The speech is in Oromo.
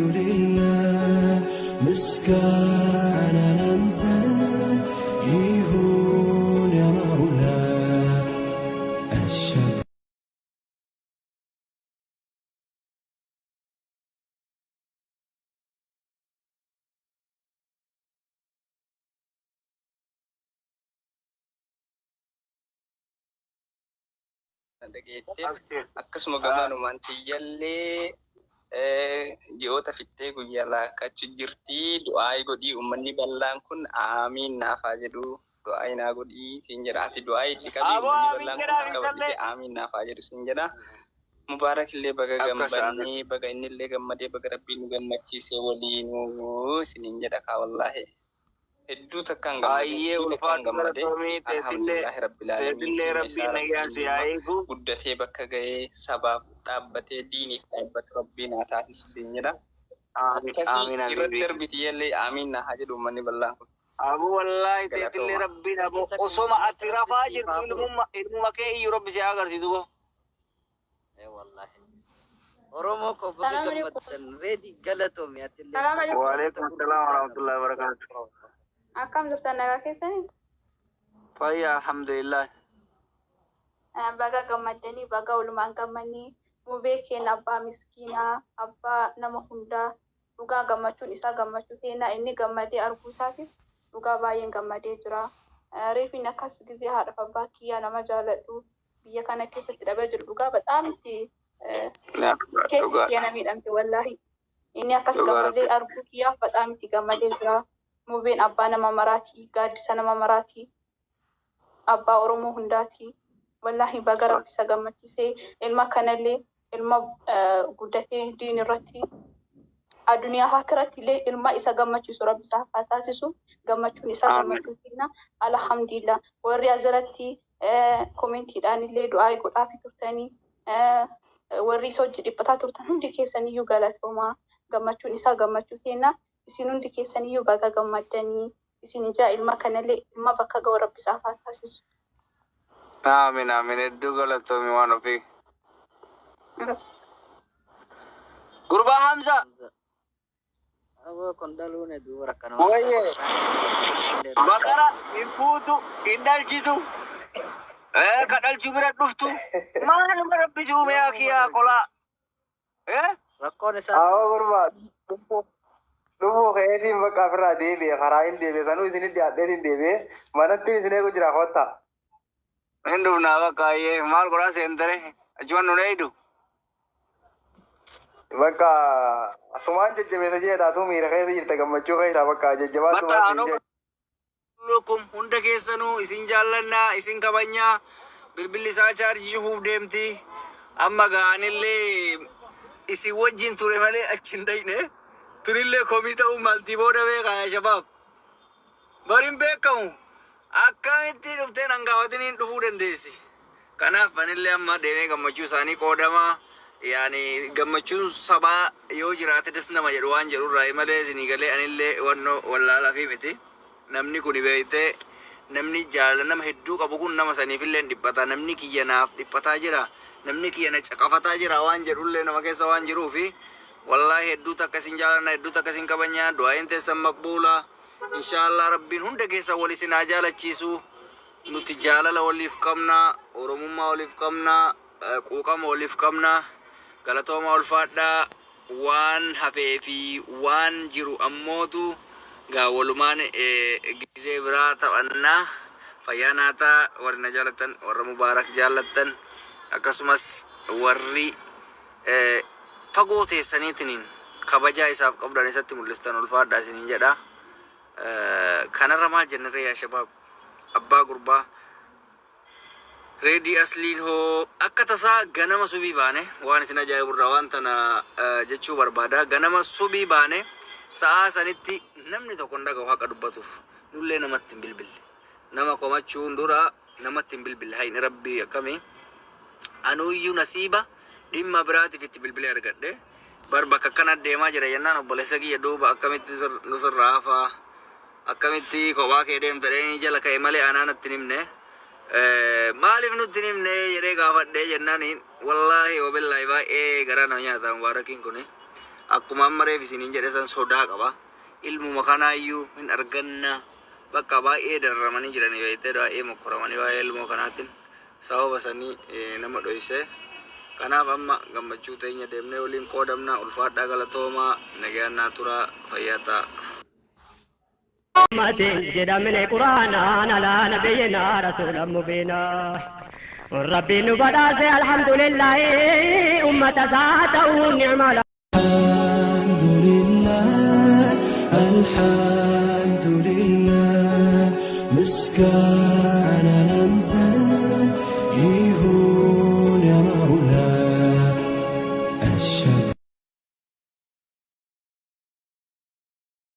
Alhamdulillah, ምስጋና ላንተ ይሁን ያ መውላ አሸ Dhageetteef akkasuma gamaanumaan tiyyallee ji'oota fixxee guyyaa laakkachuu jirti. Du'aayi godhii, uummanni bal'aan kun aamiin naafaa jedhu, du'aayi naa godhii siin jedha. Ati du'aayi itti qabii, Aboo uummanni amiin bal'aan kun jedhaa akka bisallee. bal'ise aamiin naafaa jedhu siin jedha. Mubaarak illee baga Akkas amiin. gammannee, baga inni illee gammadee, baga Rabbiin nu gammachiise waliinuu isiniin jedha kaa wallaahi. Hedduu takkaan gammade, Baay'ee hedduu takkaan ulfaatu gammade. galatoomii teetillee Alhamdulillahi rabbil aalamiin. teetillee Ilma isaa rabbiin nagaa Rabbiin si haa ilma eegu. guddatee bakka ga'ee sabaaf dhaabbatee diiniif dhaabbatu Rabbiin haa taasisu siin jedha. Amiin Akkasii amiin irratti habiibi. darbiti yallee aamiin naa haa jedhu uummanni bal'aan kun. Aboo wallaahi teetillee Galatooma. rabbiin aboo Keessa kun osoma uummata ati rabbi rafaa siif jirtu haa furu. ilmuma ilmuma kee iyyuu rabbi si haa agarsiisu boo. Wallahi. Oromoo koo baga Salaam alaikum. gammaddan. Reedi galatoomi atillee Salaam alaikum. uummata Waalaikum salaam gurguddaa qabda. warahmatullahi wabarakatuh. Akkam jirtan, nagaa keessanii? Fayyaa alhamdulillah. Baga gammaddanii, baga walumaan gammannii. Mubee keenya abbaa miskiinaa, abbaa nama hundaa, dhugaa gammachuun isaa gammachuu teenaa, inni gammadee arguu isaatiif dhugaa baay'een gammadee jira. Reefiin akkas gizee haadhaaf abbaa kiyyaa nama jaaladhu biyya kana keessatti dhabee jiru, dhugaa bataam itti keessi Dhugaa kiyya na miidhamte wallaahi. Inni akkas dhugaa gammadee rabbi. arguu kiyyaaf bataam itti gammadee jira. Mubeen abbaa nama maraatii, gaaddisa nama maraatii, abbaa Oromoo hundaati. Wallaahi baga Rabbi isa gammachiisee, ilma kanallee ilma guddatee diin irratti addunyaa fi akhiratti illee ilma isa gammachiisu Rabbi isaaf haa taasisu. Gammachuun isaa Amiin. gammachuu keenya. Alhamdulillah. Warri asirratti koomentiidhaan illee du'aa godhaafi turtanii, warri isa hojii dhiphataa turtan hundi keessaniyyuu galatoomaa. Gammachuun isaa gammachuu keenya. Isin hundi keessaniyyuu baga gammaddanii. Isin ijaa ilma kanallee ilma bakka ga'u Rabbi isaaf haa taasisu. Amiin amiin hedduu galatoomi waan ofii. Gurbaa Hamza. Hamza. Aboo kun dhaluun hedduu rakkanuma Wayye. Baqara hin fuutu hin dhalchitu. Ka dhalchu bira dhuftu. Maaluma rabbi juume yaa Yoomuma kiyyaa dhalchiti. qolaa. Eh? Rakkoon isaa Awwa tanuma. gurbaa dhufuu keetiin bakka ofirraa deebi'e, karaa hin deebi'e, sanuu isinit dhiyaadheetiin deebi'e, manatti isin eegu jira, kottaa. Hin dhufnaa bakka ayyee maal godhaa seentere achuman nun eeydu. Bakka asumaan jajjabeessa jedhaatu miira keessa jirta, gammachuu keessa bakka jajjabaatu Bakka maal anuu siin jedhe. Lukum hunda keessanuu isin jaallannaa, isin kabajnaa. Bilbilli isaa chaarjii cufuuf deemti. Amma ga'anillee isin wajjin ture malee achi hin dhayne. Tunillee komii ta'uu maltii booda beekaa yaa shabaab. Bari hin beekamu. Akkamitti dhufteen hangaafatiniin dhufuu dandeessi. Kanaaf anillee amma deemee gammachuu isaanii qoodamaa. Yaani gammachuun sabaa yoo jiraate das nama jedhu waan jedhu irraa malee isinii galee anillee wannoo wallaalaa fi miti. Namni kuni beektee namni jaalala nama hedduu qabu kun nama saniifillee hin dhiphata. Namni kiyya naaf dhiphataa jira. Namni kiyya na caqafataa jira waan jedhullee nama keessa waan jiruufi wallaahi hedduu takka isin jaalanna, hedduu takka isin kabajna. Du'aayin teessan maqbuula. Inshaallah Rabbiin hunda keessa wal isin haa jaalachiisu. Nuti jaalala waliif qabna, Oromummaa waliif qabna, quuqama waliif qabna. Galatooma, ulfaadhaa. Waan hafee fi waan jiru ammootu gaa walumaan gizee biraa taphannaa. Fayyaa naataa warri na jaalattan, warra Mubaarak jaallattan, akkasumas warri fagoo teessaniitiniin kabajaa isaaf qabdan isatti mul'istan, ulfaadhaa isiniin jedha. Kanarra maal jennarree yaa shabaab? Abbaa gurbaa Reedii Asliin hoo akka tasaa ganama subii baane, waan isin ajaa'iburraa waan tana jechuu barbaada. Ganama subii baane, sa'aa sanitti namni tokko hin dhaga'u, haqa dubbatuuf. Nullee namatti hin bilbille. Nama komachuun dura namatti hin bilbille. Hayni rabbii akkamii? Anuuyyuu nasiiba dhimma biraatiif itti bilbilee argadhe. Bar bakka akkana deemaa jira jennaan, obboleessa kiyya duuba akkamitti nu sirraa hafaa? Akkamitti kophaa kee deemta jedhanii jala ka'e malee anaa natti hin himne. Maaliif nutti hin himne jedhee gaafadhe jennaan, wallaahi wabillaahi baay'ee garaa nama nyaata Mubaarakiin kuni. Akkuma amma reef isiniin jedhe san sodaa qaba. Ilmuma kanaayyuu hin arganna. Bakka baay'ee dararamanii jiranii beektee, baay'ee mokkoramanii baay'ee ilmoo kanaatiin sababa sanii nama dhoyse. Kanaaf amma gammachuu teenya deemnee waliin qoodamna. Ulfaadhaa, galatoomaa, nagaan naa turaa, fayyaa ta'a. Jedhamne quraanaan alaa nabiyyinaa rasuulan mubiinaa. Rabbiin nu badhaase, alhamdulillahi, ummata isaa ta'uun ni'ma. الحمد لله، الحمد لله، مسكانا.